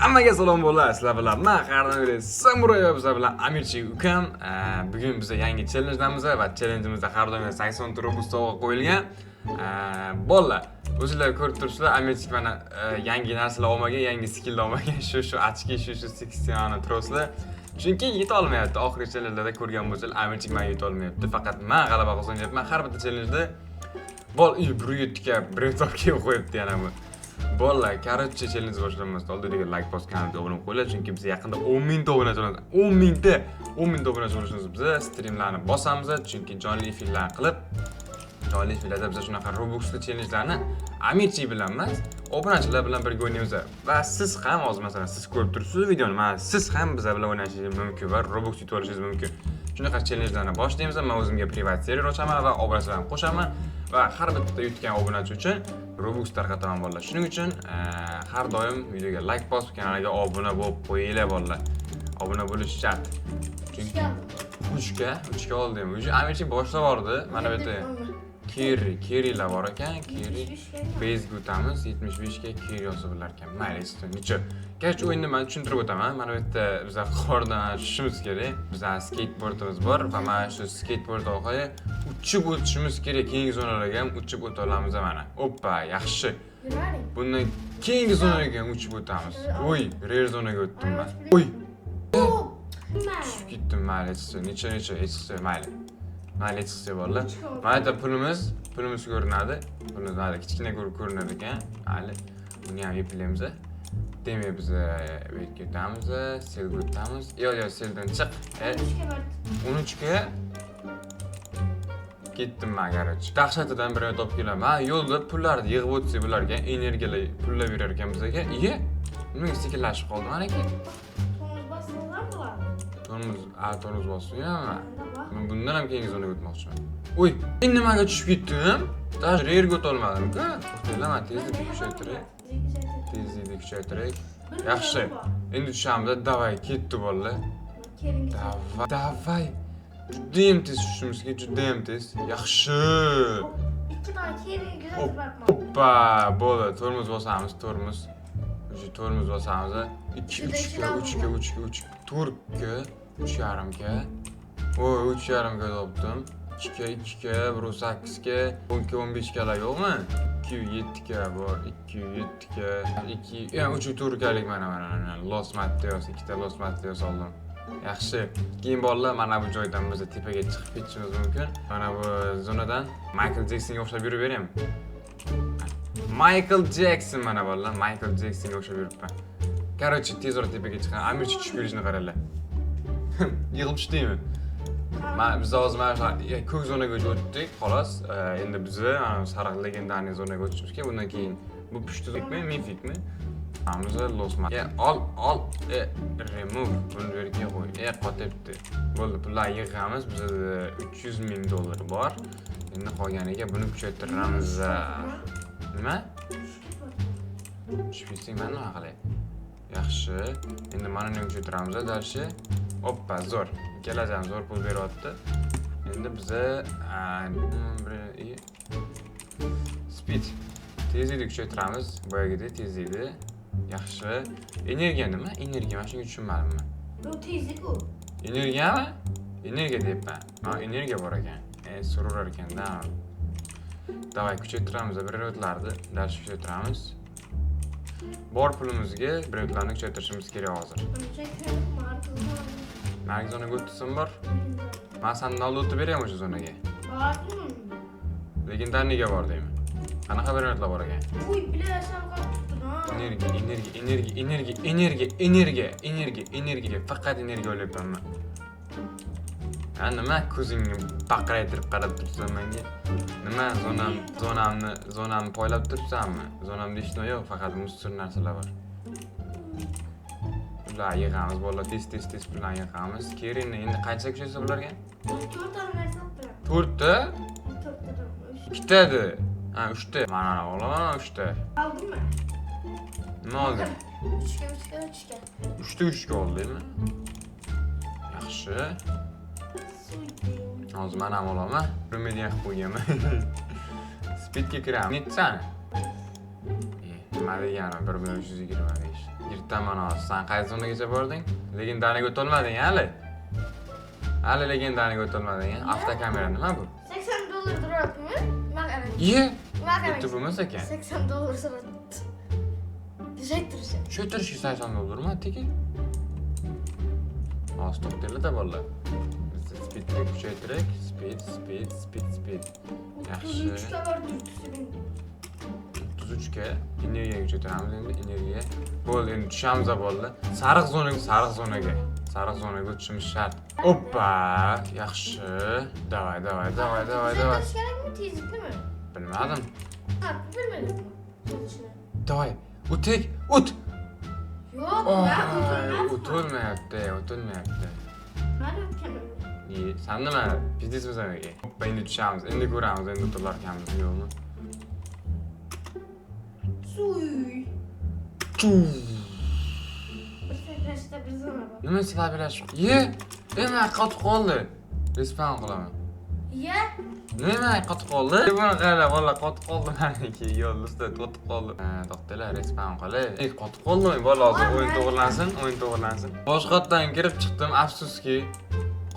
Hammaga salom bolalar, sizlar bilan men har doimgidek Samuray va bizlar bilan Amirchik ukam. Bugun biz yangi challenge'damiz va challenge'imizda har doim 80 rubl sovg'a qo'yilgan. Bolalar, o'zinglar ko'rib turibsizlar, Amirchik mana yangi narsalar olmagan, yangi skill olmagan, shu очки, shu 60 troslar. Chunki yeta olmayapti. Oxirgi challenge'larda ko'rgan bo'lsanglar, Amirchik menga yeta olmayapti. Faqat men g'alaba qozonyapman har bitta challenge'da. Bol, 107 ga bir top kelib qo'yibdi yana bu. Bolalar, короче, challenge boshlanmasdan oldin like bosib, kanalga obuna bo'lib qo'yinglar, chunki biz yaqinda 10 mingta obunachi bo'lamiz. 10 mingta, 10 mingta obunachi bo'lishimiz, biz streamlarni bosamiz, chunki jonli efirlar qilib, jonli efirlarda biz shunaqa Robuxli challengelarni Amirchi bilan emas, obunachilar bilan birga o'ynaymiz. Va siz ham hozir, masalan, siz ko'rib turibsiz videoni, mana siz ham bizlar bilan o'ynashingiz mumkin va Robux yutib olishingiz mumkin. Shunaqa challengelarni boshlaymiz. Men o'zimga privat server ochaman va obunachilarni qo'shaman va har bitta yutgan obunachi uchun Robux tarqataman, bolalar. Shuning uchun har doim videoga like bosib, kanalga obuna bo'lib qo'yinglar, bolalar. Obuna bo'lish shart. Chunki uchga oldim. Уже Amirchi boshlab yubordi. Mana bu yerda Kerry, Kerrylar bor ekan. Kerry base'ga o'tamiz. 75 ga Kerry yozib bo'lar ekan. Mayli, necha. Короче, o'yinni men tushuntirib o'taman. Mana bu yerda biz qordan tushishimiz kerak. Bizning skateboardimiz bor va mana shu skateboard orqali uchib o'tishimiz kerak. Keyingi zonalarga ham uchib o'ta olamiz mana. Oppa, yaxshi. Bundan keyingi zonaga ham uchib o'tamiz. Oy, rare zonaga o'tdim men. Oy, tushib ketdim, mayli, hech necha necha, hech mayli. Mayli, hech bolalar. Mana yerda pulimiz ko'rinadi. Pulimiz mayli, kichkina ko'rinar ekan. Mayli, buni ham eplaymiz. Demak, biz bu yerga o'tamiz, selga o'tamiz. Yo'q, yo'q, seldan chiq. 13 ga ketdim man, короче. Dahshatidan birini topib kelaman. Man yo'lda pullarni yig'ib o'tsak bularga energiyalar, pullar berar ekan bizga. Iye, nimaga sekinlashib qoldi maniki? Tormoz bosmagan bo'ladi. Tormoz, a, tormoz bosmayapman. Men bundan ham keyingi zonaga o'tmoqchiman. Uy, men nimaga tushib ketdim? Даже rerga o'tolmadim-ku. To'xtanglar, man tezlikni kuchaytiray. Tezlikni kuchaytiray. Yaxshi. Endi tushamiz. Давай, ketdi, bolalar. Keling. Давай, давай. Judayam tez tushishimiz kerak, judayam tez. Yaxshi. Ikki tane keling Hop, kuzatib borman. Hoppa, bo'ldi. Tormoz bosamiz, tormoz. Уже tormoz bosamiz. 2 3 ga, 3 ga, 3 ga, 3, 4 ga, 3,5 ga. Voy, 3,5 ga topdim. 2 ga, 2 ga, 1.8 ga, 10 ga, 15 galar yo'qmi? 2 7 ga bor, 2 7 ga, 2, ya 3 4 galik mana Los Matteos, ikkita Los Matteos oldim. Yaxshi. Keyin, bolalar, mana bu joydan biz tepaga chiqib ketishimiz mumkin. Mana bu zonadan Michael Jacksonga o'xshab yurib beraymi? Michael Jackson, mana bolalar, Michael Jacksonga o'xshab yuribman. Короче, tezroq tepaga chiqaman. Amirchi tushib kelishini qaranglar. Yig'ilib tushdingmi? Biz hozir mana shu ko'k zonaga o'tdik, xolos. Endi biz mana sariq легендарный zonaga o'tishimiz kerak. Bundan keyin bu pushti mifikmi? Amiz Losma. E, ol, ol, e, remove. Buni bu yerga qo'y. E, qotyapti. Bo'ldi, pullar yig'amiz. Bizda 300 ming dollar bor. Endi qolganiga buni kuchaytiramiz. Nima? Tushib ketsang, man nima qilay? Yaxshi. Endi mana uni kuchaytiramiz дальше. Oppa, zo'r. Ikkalasi ham zo'r pul beryapti. Endi biza bir speed, tezlikni kuchaytiramiz. Boyagidek tezlikni. Yaxshi. Energiya nima? Energiya, mana shunga tushunmadim men. Bu tezlik u. Energiyami? Energiya deyapman. Ha, energiya bor ekan. E, sururar ekanda. Давай, kuchaytiramiz брейнротlarni. Дальше kuchaytiramiz. Bor pulimizga брейнротlarni kuchaytirishimiz kerak hozir. Narigi zonaga o'tsin bor. Man sandan oldin o'tib beraymi o'sha zonaga? Bordim. Легендарный ga bor deyman. Qanaqa брейнротlar bor ekan? Uy, bilasan, qolib ha. Energiya, energiya, energiya, energiya, energiya, energiya, energiya, energiya. Faqat energiya olyapman man. Ha, nima ko'zingni baqiraytirib qarab turibsan menga? Nima zonamni poylab turibsanmi? Zonamda hech nima yo'q, faqat мусор narsalar bor. Pullar yig'amiz, bolalar, tez tez tez pullarni yig'amiz. Keringni endi qancha kuchaysa bularga? To'rtta narsa olib. To'rtta? To'rttadan. Ikkita edi. Ha, uchta. Mana olaman uchta. Oldimmi? Nima olding? Uchga, uchga, uchga. Uchta uchga oldingmi? Yaxshi. Suyding. Hozir man ham olaman. Remedian qilib qo'yganman. Speedga kiraman. Nechsani? E, nima degani 1 million 325. Yirtaman hozir. Sen qaysi zonagacha bording? Легендарный ga o'tolmading hali. Hali легендарный ga o'tolmading. Avtokamera nima bu? 80 dollar turibdimi? Nima qarang. Ye! Nima qarang. Bitta bo'lmas ekan. 80 dollar so'radi. Kuchaytirishi. Kuchaytirishga 80 dollarmi tekin? Hozir to'xtanglar-da, bolalar. Biz speedni kuchaytiraylik. Speed, speed, speed, speed. Yaxshi. 33 ga bor turibdi sekund. 33 ga energiya kuchaytiramiz endi, energiya. Bo'ldi, endi tushamiz, bo'ldi. Sariq zonaga, sariq zonaga. Sariq zonaga o'tishimiz shart. Oppa, yaxshi. Давай, давай, давай, давай, давай. Kuchaytirish kerakmi, tezliknimi? Bilmadim. Ha, bilmadim. Tezlikni. Давай, o'tik, o't. Yo'q, Oy, man o'tolmasman. O'tolmayapti, o'tolmayapti. Man o'tganman. Ye, san nima, пиздец misan? Hoppa, endi tushamiz. Endi ko'ramiz, endi o'tilarkanmiz, yo'qmi? Suy. Chuv. Bir sakrashda bir zona bor. Nima sizlar? Ye, nima qotib qoldi? Respawn qilaman. Ya, Nima qotib qoldi? Buni qaranglar, bolalar, qotib qoldi maniki. Yo'l ustida qotib qoldi. Ha, to'xtanglar, respawn qilay. Ey, qotib qoldim, bola, hozir o'yin to'g'irlansin, o'yin to'g'irlansin. Boshqatdan kirib chiqdim, afsuski,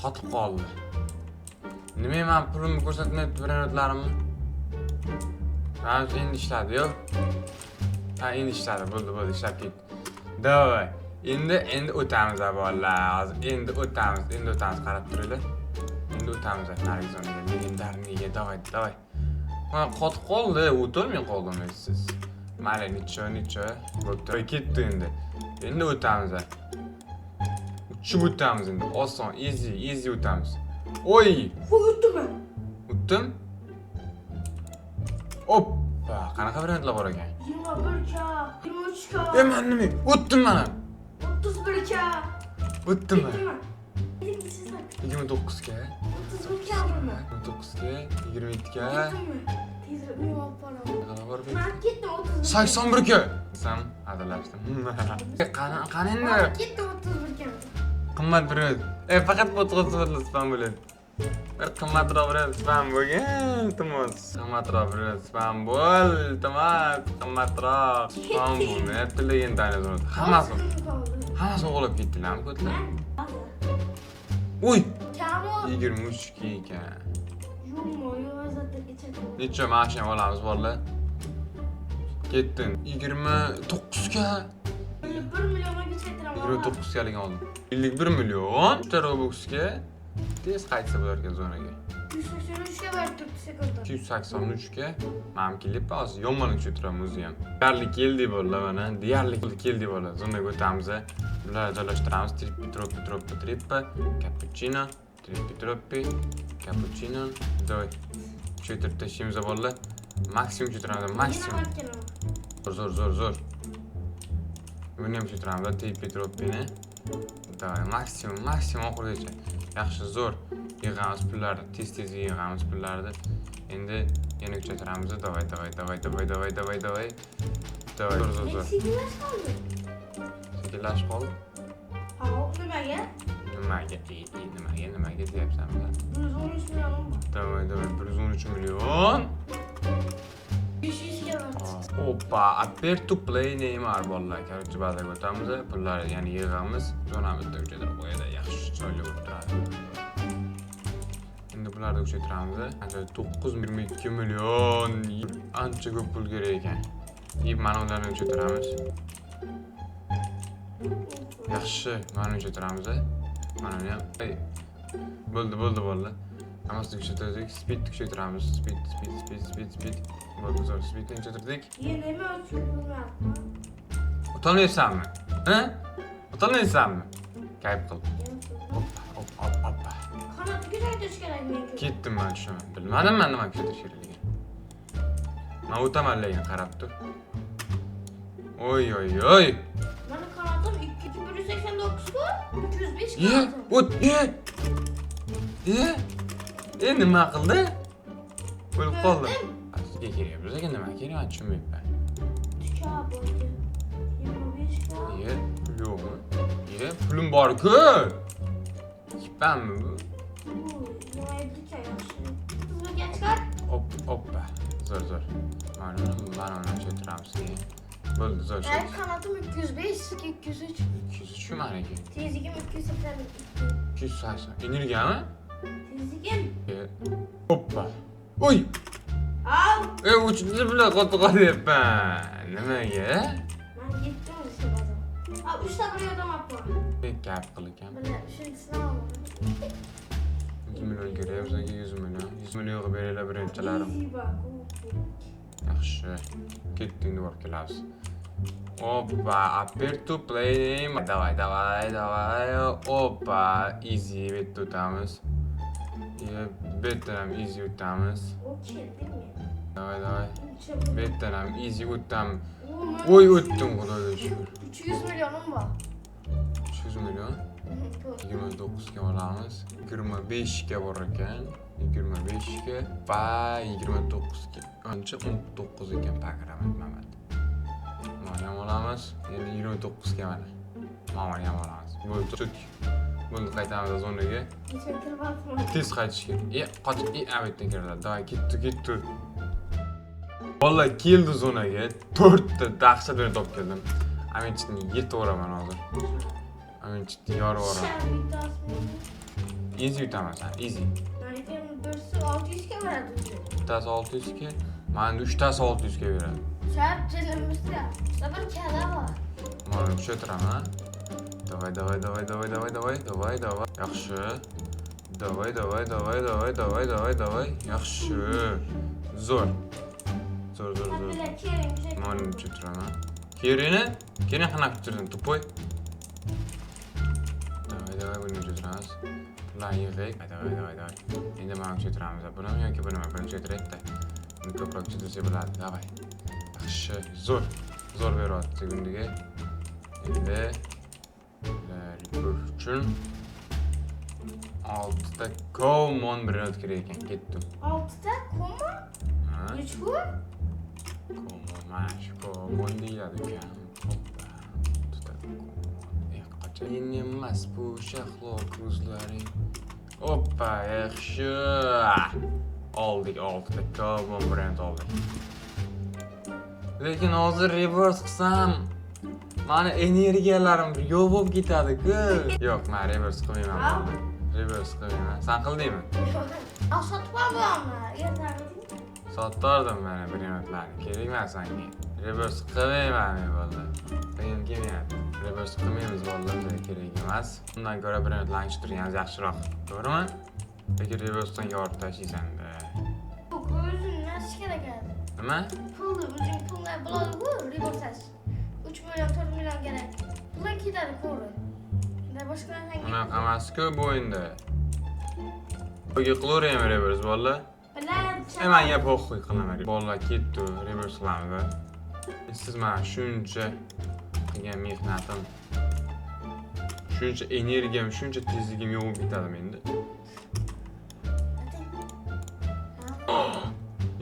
qotib qoldi. Nima, men pulimni ko'rsatmayapti, brainrotlarimni? Ha, endi ishladi, yo'q. Ha, endi ishladi, bo'ldi, bo'ldi, ishlab ketdi. Давай. Endi o'tamiz, bolalar. Hozir endi o'tamiz, endi o'tamiz, qarab turinglar. Endi o'tamiz narigi zonaga, легендарный ga, давай, давай. Mana qotib qoldi, o'tolmay qoldim siz. Mayli, necha, necha bo'pti. Ketdi endi. Endi o'tamiz. Uchib o'tamiz endi. Oson, easy, easy o'tamiz. Oy! Qo'y, o'tdimi? O'tdim. Oppa, qanaqa variantlar bor ekan? 21 ka, 23 ka. E, man nima? O'tdim mana. 31 ka. O'tdim man. Ketdimi? Sizlar 29 ga, 31 ka oldim. 29 ga, 27 ga. Ketdimi? Tezroq uyga olib boraman. Qanaqa bor? Man ketdim 31. 81 ga. Desam, adalashdim. Qani, qani endi? Man ketdim 31 ga. Qimmat bir. E, faqat bo'tqa spam bo'ladi. Bir qimmatroq bir spam bo'lgan, iltimos. Qimmatroq bir spam bo'l, iltimos, qimmatroq. Spam bo'lmayapti легендарный zonada. Hammasi, hammasi o'g'irlab ketdilarmi ko'tlar? Uy, Kamu 23 ga ekan. Yummo, yo'q, ichadi. Necha mashina olamiz, bolalar? Ketdi. 29 ga. 1 millionga kuchaytiraman. 29 galik oldim. 51 million. 3 ta Robuxga tez qaytsa bo'lar ekan zonaga. 283 ga berib turibdi sekundda. 283 ga mana kelib hozir yomon kuchaytiramiz o'zi ham. Deyarli keldik, bolalar, mana. Deyarli keldik, bolalar. Zonaga o'tamiz. Bularni joylashtiramiz. Trippi troppi troppi trippi, cappuccino, trippi troppi, cappuccino. Давай. Kuchaytirib tashlaymiz, bolalar. Maksimum kuchaytiramiz, maksimum. Yana olib kelaman. Zo'r, zo'r, zo'r, zo'r. Buni ham kuchaytiramiz, trippi troppini. Давай, maksimum, maksimum oxirigacha. Yaxshi, zo'r. Yig'amiz pullarni, tez-tez yig'amiz pullarni. Endi yana kuchaytiramiz. Давай, давай, давай, давай, давай, давай, давай. Давай, zo'r, zo'r, zo'r. Sekinlashib qoldi. Sekinlashib qoldi. Ha, nimaga? Nimaga? E, e, nimaga, nimaga deyapsan bilan? 113 millionim bor. Давай, давай, 113 million. 500 ga bordi. Oppa, appear to play Neymar, bolalar. Короче, bazaga o'tamiz, pullarni yana yig'amiz. Zonani bitta kuchaytirib qo'yadi, yaxshi chiroyli bo'lib turadi. Endi bularni kuchaytiramiz. Ancha 922 million. Ancha ko'p pul kerak ekan. И mana ularni kuchaytiramiz. Yaxshi, mana uni kuchaytiramiz. Mana uni ham. Ey, bo'ldi, bo'ldi, bo'ldi. Hammasini kuchaytirdik. Speed kuchaytiramiz. Speed, speed, speed, speed, speed. Bo'ldi, zo'r. Speedni kuchaytirdik. Ye, nima uchun bilmayapman. O'tolmayapsanmi? Ha? O'tolmayapsanmi? Kayf qil. Hop, hop, hop, hop. Qanotni kuchaytirish kerak menga. Ketdim man, tushaman. Bilmadim man nima kuchaytirish kerakligini. Man o'taman lekin, qarab tur. Oy, oy, oy. Mani qanotim 2189 ku, 305 Ye, qanotim. o't, ye. Ye. E, nima qildi? O'lib qoldi. Sizga kerak, bizga nima kerak, man tushunmayapman. Tuka bo'ldi. 25 ka. Ye, pul yo'qmi? Ye, pulim bor-ku. Kipammi bu? Bu 27 ka yaxshi. 31 ga chiqar. Hop, hoppa. Zo'r, zo'r. Mana uni, mana uni kuchaytiramiz keyin. Bo'ldi, zo'r. Benim kanatım 205, 203. 203 maniki. Tezligim 282. 280. Energiyami? Tezligim. Hoppa. Uy! Al. Uchinchi bilan qotib qolyapman. Nimaga? Ben gittim işte bazen. Ha, 3 tane buraya adam atma. Gap qilgan. Böyle üçüncüsünü almadım. 100 million kerak bizga, 100 million. 100 million qilib beringlar birinchilarim. Easy bak. Yaxshi. Ketdik, endi borib kelamiz. Опа, aperto play. Давай, давай, давай. Опа, easy bu yerda o'tamiz. Bu yerdan ham easy o'tamiz. O kill değil mi? Давай, давай. Üçe Bu yerdan ham easy o'tdim. Oo, Oy, o'tdim, Xudoga shukur. 300 milyonum var. 300 million. Hı, 29 ga olamiz. 25 ga bor ekan. 25 ga va 29 ga. Ancha 19 ekan pakramat Mamat. Mana ham olamiz. Endi 29 ga mana. Mana ham olamiz. Bo'ldi, tutdik. Bo'ldi, qaytamiz zonaga. Geçen kırıp atma. Tez qaytish kerak. Qoch, bu yerdan kiradilar. Давай, ketdi, ketdi. Vallahi keldi zonaga. To'rtta dahshat bilan topib keldim. Aminchini yetaveraman hozir. Aminchini yorib yuboraman. Sen bir tasmin. Easy yutaman sen, easy. Yani birisi 600 ga beradi o'zi. Bittasi 600 ga, mani uchtasi 600 ga beradi. Sen chilimizda. Bir kala bor. Mana tushatiraman. Давай, давай, давай, давай, давай, давай, давай, давай. Yaxshi. Давай, давай, давай, давай, давай, давай, давай. Yaxshi. Zo'r. Zo'r, zo'r, zo'r. Bilan keling. Mana tushatiraman. Kerini? Kerini qanaqa tushirdim, тупой? Давай, давай, buni tushiramiz. Pullarni yig'dik. Давай, давай, давай. Endi mana tushiramiz. Buni yoki buni, buni tushiraylik-da. Buni ko'proq tushirsak bo'ladi. Давай. Yaxshi, zo'r. Zo'r beryapti sekundiga. Endi rebirth uchun oltita common brainrot kerak ekan. Ketdim. Oltita common? Ha? Nechi bu? Common, mana shu common deyiladi ekan. Hoppa. Oltita common. Qachon emas bu shahlo ko'zlaring. Hoppa, yaxshi. Oldik, oltita common brainrot oldik. Lekin hozir reverse qilsam, mani energiyalarim yo'q bo'lib ketadi-ku. Yo'q, men reverse qilmayman. Reverse qilmayman. Sen qildingmi? Al, sotib olmayapman. Ertaga. Sottirdim mana brainrotlarni. Kerak emas senga. Reverse qilmayman men, bolalar. Qilgim kelmayapti. Reverse qilmaymiz, bolalar, bizga kerak emas. Undan ko'ra brainrotlarni tushirganingiz yaxshiroq. To'g'rimi? Lekin reversedan yorib tashlaysan-da. Bu o'zini narsa kerak edi. Nima? Pulni o'zing pullar bo'ladi-ku, reverse 3 million, 4 million kerak. Pullar ketadi ko'ri. Endi boshqa narsaga. Unaqa emas-ku bu o'yinda. Buga qilaveraymi reverse, bolalar? Bilan Manga похуй, qilaman. Bolalar, ketdi, reverse qilamiz. Siz mana shuncha qilgan mehnatim, shuncha energiyam, shuncha tezligim yo'q bo'lib ketadi menda. Ati.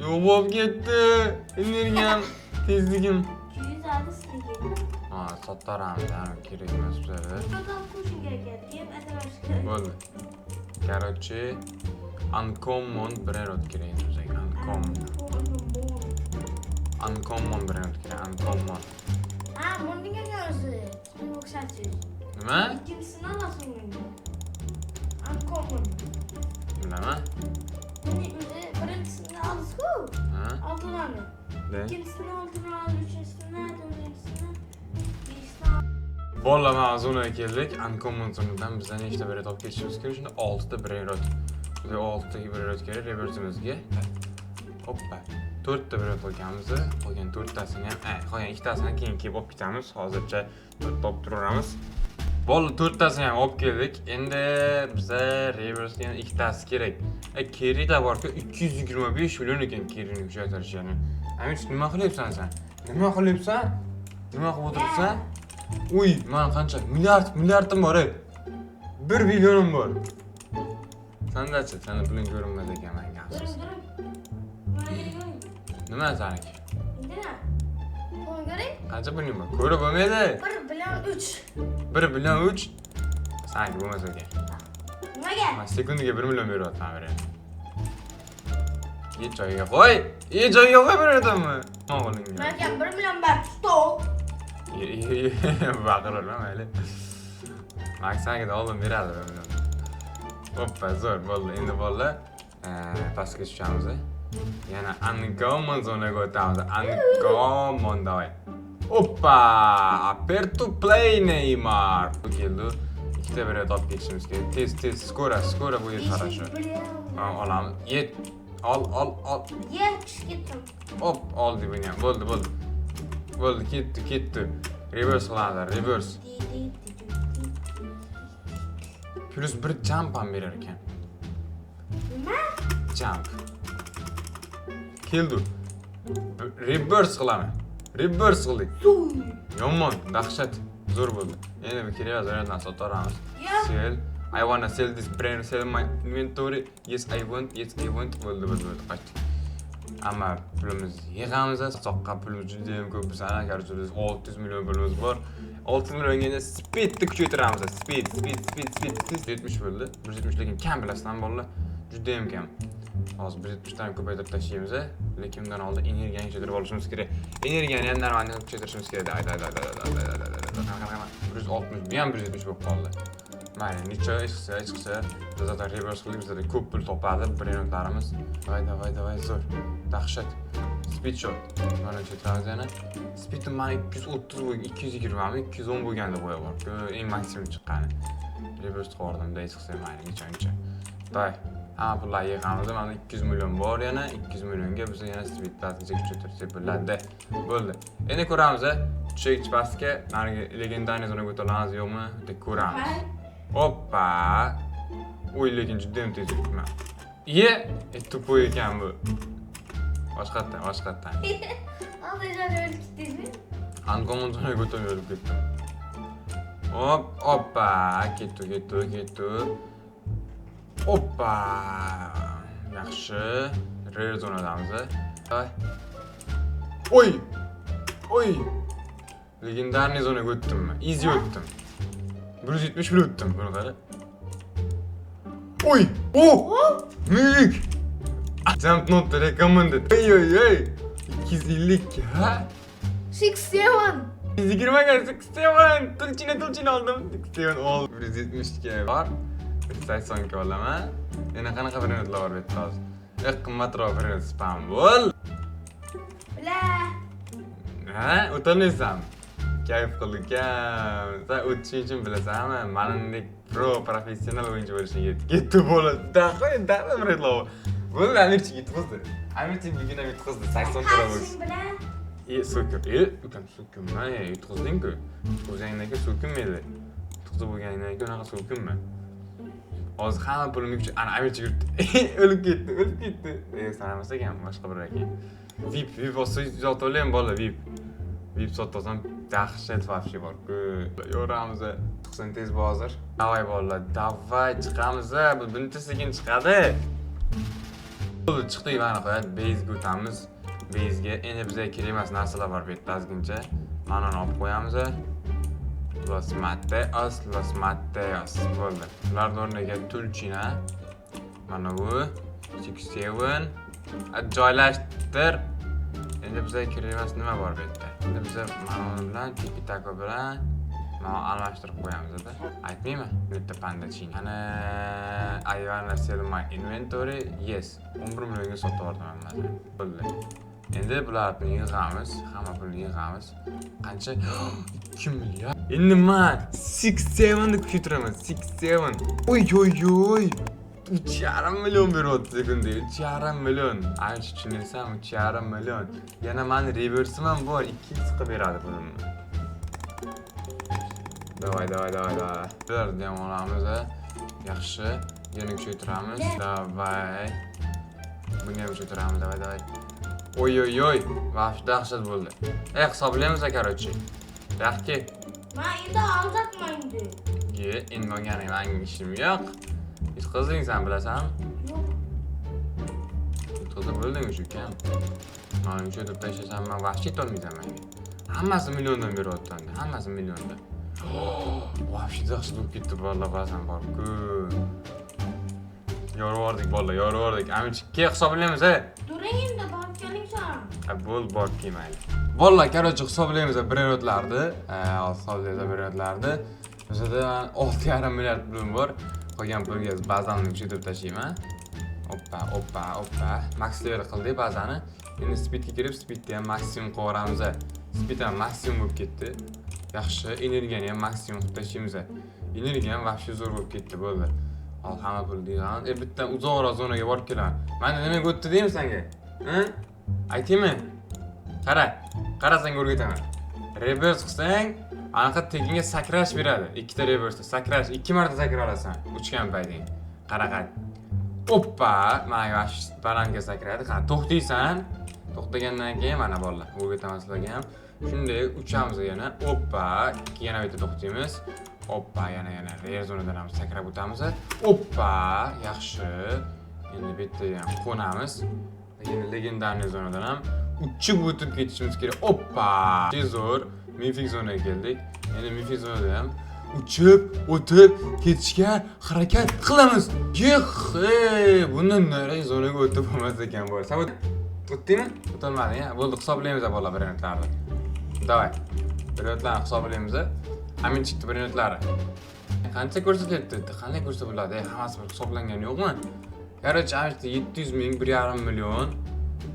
Yo'q bo'lib ketdi. Energiyam, tezligim. 200 oldi sizga. Ha, sottaramiz, kerak emas bizga. Total qo'shim kerak edi. Keyin atalash kerak. Bo'ldi. Короче, uncommon brainrot kerak endi bizga. Uncommon. Uncommon brainrot kerak, uncommon. Ha, bunga o'zi. Sizga o'xshatasiz. Nima? Ikkinchisini olasan endi. Uncommon. Nima? Buni o'zi birinchisini olasiz-ku. Ha? Oltinlarni. De. Ikkinchisini oltini oldi, uchinchisini, to'rtinchisini, beshisini. Bolalar, mana zonaga keldik. Uncommon zonadan bizdan nechta brainrot olib ketishimiz kerak? Shunda 6 ta brainrot. Bizga 6 ta brainrot kerak reversimizga. Hoppa. 4 ta brainrot olganmiz. Qolgan 4 tasini ham, qolgan ikkitasini keyin kelib olib ketamiz. Hozircha 4 ta olib turaveramiz. Bola, 4 tasini ham olib keldik. Endi biza reversga yana ikkitasi kerak. Kerida bor-ku, 225 million ekan kerini kuchaytirish ya'ni. Amir, nima qilyapsan sen? Nima qilyapsan? Nima qilib o'tiribsan? Uy, man qancha? Milliard, milliardim bor, ey. 1 billionim bor. Sandachi, sani puling ko'rinmas ekan menga, During, afsus. during. Mana ko'ring. Nima saniki? Endi nima? Pulni ko'ring. Qancha puling bor? Ko'rib bo'lmaydi. 1 billion 3. 1 billion 3. Saniki bo'lmas ekan. Nimaga? Man sekundiga 1 million beryapman bir. Ye, joyiga qo'y. Ye, joyiga qo'y beradimi? Nima qilingan? Menga 1 million ber, stop. Ye, ye, ye, baqiraverma, mayli. Max sanga oldin beradi 1 million. Oppa, zo'r bo'ldi. Endi bolalar, pastga tushamiz. Yana uncommon zonaga o'tamiz. Uncommon, давай. Oppa! Aperto play Neymar. Bu keldi. Ikkita bir olib ketishimiz kerak. Tez, tez, скоро, скоро будет хорошо. Ha, olamiz. Yet. Ol, ol, ol. Ye, tushib ketdim. Hop, oldik buni ham. Bo'ldi, bo'ldi. Bo'ldi, ketdi, ketdi. Reverse qilamiz, reverse. Плюс bir jump ham berar ekan. Nima? Jump. Keldi. Reverse qilaman. Reverse qildik. Suv. Yomon, dahshat. Zo'r bo'ldi. Endi bu kerak emas, yerdan sotaveramiz. Yeah. Sell. I wanna sell this brand, sell my inventory. Yes, I want, yes, I want. Bo'ldi, bo'ldi, bo'ldi, qochdik. Hamma pulimizni yig'amiz, soqqa pulimiz juda ham ko'p bizani, короче, biz 600 million pulimiz bor. 600 millionga endi speedni kuchaytiramiz. Speed, speed, speed, speed, speed. 70 bo'ldi. 170 lekin kam, bilasizlar, bolalar. Juda ham kam. Hozir 170 dan ko'paytirib tashlaymiz, lekin undan oldin energiyani kuchaytirib olishimiz kerak. Energiyani ham нормально kuchaytirishimiz kerak. Давай, давай, давай, давай, давай, давай, давай. Qara, qara, qara. 160, bu ham 170 bo'lib qoldi. Mayli, necha ish qilsa, ish qilsa, biz zaten reverse qildik, bizada ko'p pul topadi brainrotlarimiz. Давай, давай, давай, zo'r. Dahshat. Speed shot. Mana kuchaytiramiz yana. Speedim mani 230 bo'lgan, 220 mi, 210 bo'lganda qo'ya bor. Eng maksimum chiqqani. Reverse qilib yubordim, hech qilsa mayli, necha necha. Давай. Hamma pullarni yig'amiz. Mana 200 million bor yana, 200 millionga biz yana speed ozgincha kuchaytirsak bo'ladi. Bo'ldi. Endi ko'ramiz, tushak pastga, narigi легендарный zonaga o'ta olamiz yo'qmi? Bitta ko'ramiz. Oppa! Uy, lekin juda ham tez yuribman. Ye, тупой ekan bu. Boshqatdan, boshqatdan. Oldindan o'lib ketdingizmi? Uncommon zonaga o'tolmay o'lib ketdim. Hop, oppa, ketdi, ketdi, ketdi. Oppa! Yaxshi. Rare zonadamiz. Ay. Oy! Oy! Легендарный zonaga o'tdimmi? Easy o'tdim. 170 bil o'tdim, buni qara. Oy! O! Muyuk! Jump not recommended. Oy oy oy! 250 ha? 6 7. 120 ga 67 tulchina tulchina oldim. 67 ol. 170 ga bor. 180 ga olaman. Yana qanaqa brainrotlar bor bu yerda hozir? Eng qimmatroq brainrot spam bo'l. Bla. Ha, o'tolmaysan. Kayf qilgan. Sen o'tishing uchun bilasanmi? Manimdek pro professional o'yinchi bo'lishing kerak. Ketdi bola. Dahoy, dahoy brainrotlar. Bo'ldi, Amirchik yutqizdi. Amirchik bugun ham yutqizdi. 80 Robux. Qarshing bilan. E, so'kib. E, ukam so'kinma, e, yutqizding-ku. Yutqizganingdan keyin so'kinmaydi. Yutqizib bo'lganingdan keyin unaqa so'kinma. Hozir hamma pulimni kuch, ana Amirchik yuribdi. O'lib ketdi, o'lib ketdi. E, sanamas ekan, boshqa bir ekan. VIP, VIP olsa sotib olaymi bola, VIP. VIP sotib olsam dahshat вообще bor-ku. Yoramiz. Chiqsin tez hozir. Давай bolalar, давай chiqamiz. Bu buncha sekin chiqadi. Bo'ldi, chiqdik mana nihoyat base'ga o'tamiz. Base'ga endi bizga kerak emas narsalar bor bu yerda ozgincha. Mana uni olib qo'yamiz. Los Mateos, Los Mateos bo'ldi. Ularning o'rniga Tulchina. Mana bu 6 7 joylashtir. Endi bizga kerak emas nima bor bu yerda? Endi biza mana uni bilan Tipi Tako bilan mana almashtirib qo'yamiz-da. Aytmayman. Bitta pandachini. Ana I wanna sell my inventory. Yes. 11 millionga sotib yubordim hammasini. Bo'ldi. Endi bularni yig'amiz, hamma pulni yig'amiz. Qancha? 2 milliard. Endi man 6 7 ni kuchaytiraman. 6 7. Oy oy oy. 3,5 million beryapti sekunda. 3,5 million. Ay, tushunasam 3,5 million. Yana mani reversim ham bor. 2 x qilib beradi pulimni. Давай, давай, давай, давай. Bularni ham olamiz. Yaxshi. Yana kuchaytiramiz. Давай. Buni ham kuchaytiramiz. Давай, давай. Oy oy oy. Вообще dahshat bo'ldi. Eh, hisoblaymiz, короче. Yaxki. Man endi aldatma endi. Ye, endi olganing manga ishim yo'q. Yutqizding sen, bilasanmi? Yo'q. Yutqizib bo'lding o'sha ukam. Mana kuchaytirib tashlasam man вообще yetolmaysan menga. Hammasi milliondan beryapti endi. Hammasi milliondan. Вообще dahshat bo'lib ketdi bolalar, ba'zan bor-ku. Yorib yubordik, bolalar, yorib yubordik. Amirchik, kel, hisoblaymiz, ey. During endi, borib keling sen. Ha, bo'l, borib kel, mayli. Bolalar, короче, hisoblaymiz brainrotlarni. Hozir hisoblaymiz brainrotlarni. Bizada 6,5 milliard pulim bor. Qolgan pulga bazamni kuchaytirib tashlayman. Oppa, oppa, oppa. Max level qildik bazani. Endi speedga kirib, speedni ham maksimum qilib yuboramiz. Speed ham maksimum bo'lib ketdi. Yaxshi, energiyani ham maksimum qilib tashlaymiz. Energiya ham вообще zo'r bo'lib ketdi, bo'ldi. Hozir hamma pulni yig'amiz. E, bitta uzoqroq zonaga borib kelaman. Mana nimaga o'tdi deymi senga? Ha? Aytaymi? Qara, qara, senga o'rgataman. Reverse qilsang, anaqa tekinga sakrash beradi. Ikkita reverse sakrash, ikki marta sakra olasan uchgan payting. Qara, qara. Oppa, mana shu balandga sakradi. Qara, to'xtaysan. To'xtagandan keyin mana, bolalar, o'rgataman sizlarga ham. Shunday uchamiz yana. Oppa, keyin yana bitta to'xtaymiz. Oppa, yana yana rare zonadan ham sakrab o'tamiz. Oppa, yaxshi. Endi bu yerda ham qo'namiz. Yana легендарный zonadan ham uchib o'tib ketishimiz kerak. Oppa! Zo'r. Mifik zonaga keldik. Endi mifik zonada ham uchib o'tib ketishga harakat qilamiz. Yeh, ey, bundan nari zonaga o'tib bo'lmas ekan bo'l. Sen o'tdingmi? O'tolmading, ha? Bo'ldi, hisoblaymiz, bolalar, brainrotlarni. Давай. Brainrotlarni hisoblaymiz. Aminchikni brainrotlari. Qancha ko'rsatyapti? Qanday ko'rsa bo'ladi? Ey, hammasi bir hisoblangani yo'qmi? Короче, Aminchikda 700 ming, 1,5 million.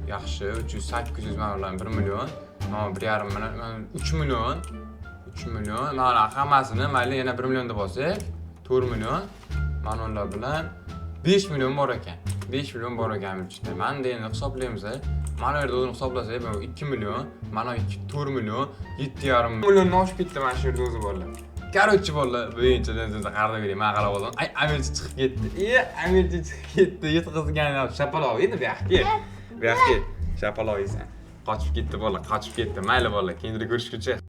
Yaxshi, 300, 800, mana bilan 1 million. Mana 1,5 million, mana 3 million. 3 million. Mana hammasini mayli yana 1 million deb olsak, 4 million. Mana ular bilan 5 million bor ekan. 5 million bor ekan Aminchikda. Mana endi hisoblaymiz. Mana bu yerda o'zini hisoblasak, bu 2 million, mana 2 4 million, 7,5 million oshib ketdi mana shu yerda o'zi, bolalar. Короче, bolalar, bu challenge'da qarab bering, men qarab oldim. Ay, Amirchi chiqib ketdi. E, Amirchi chiqib ketdi. Yutqizgan shapaloq endi bu yoqqa kel. Bu yoqqa kel. Shapaloq yeysan. Qochib ketdi bola, qochib ketdi. Mayli, bolalar, keyinda ko'rishguncha.